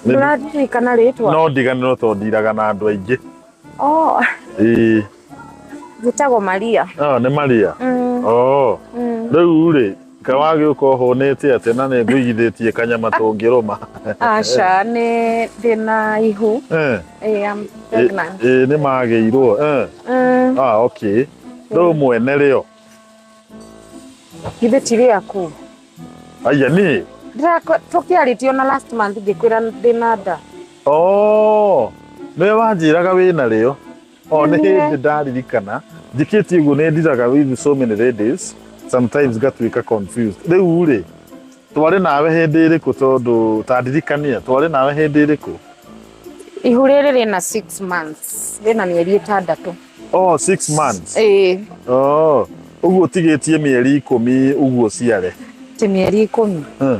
Ndũraririkana rĩtwa? No ndiganĩrwo tondũ ndiraga na andũ aingĩ. Oh. Ĩĩ. Njĩtagwo Maria. Oh, nĩ Maria. Oh. Rĩu rĩ, ka wagĩũka ũhũnĩte atĩa na nĩ ngũigithĩtie kanyama tũngĩrũma? Aca, nĩ ndĩna ihu. Eh, I'm pregnant. Ĩĩ nĩ magĩirwo. Ah, okay. Rĩu mwene rĩo. Githĩ ti rĩaku? Aya niĩ. Tũkĩarĩtie ona last month ngĩkwĩra ndĩna nda. Oh, nĩwe wanjĩraga wĩna rĩo. Oh, nĩ hĩndĩ ndaririkana. Njĩkĩtie ũguo nĩ ndiraga with so many ladies. Sometimes ngatuĩka confused. Rĩu rĩ, twarĩ nawe hĩndĩ ĩrĩkũ tondũ ta ndirikania, twarĩ nawe hĩndĩ ĩrĩkũ? Ihu rĩrĩ rĩna 6 months, rĩna mĩeri 6. Oh, 6 months. Ĩĩ. Oh, ũguo ũtigĩtie mĩeri 10 ũguo ciare. Ti mĩeri 10.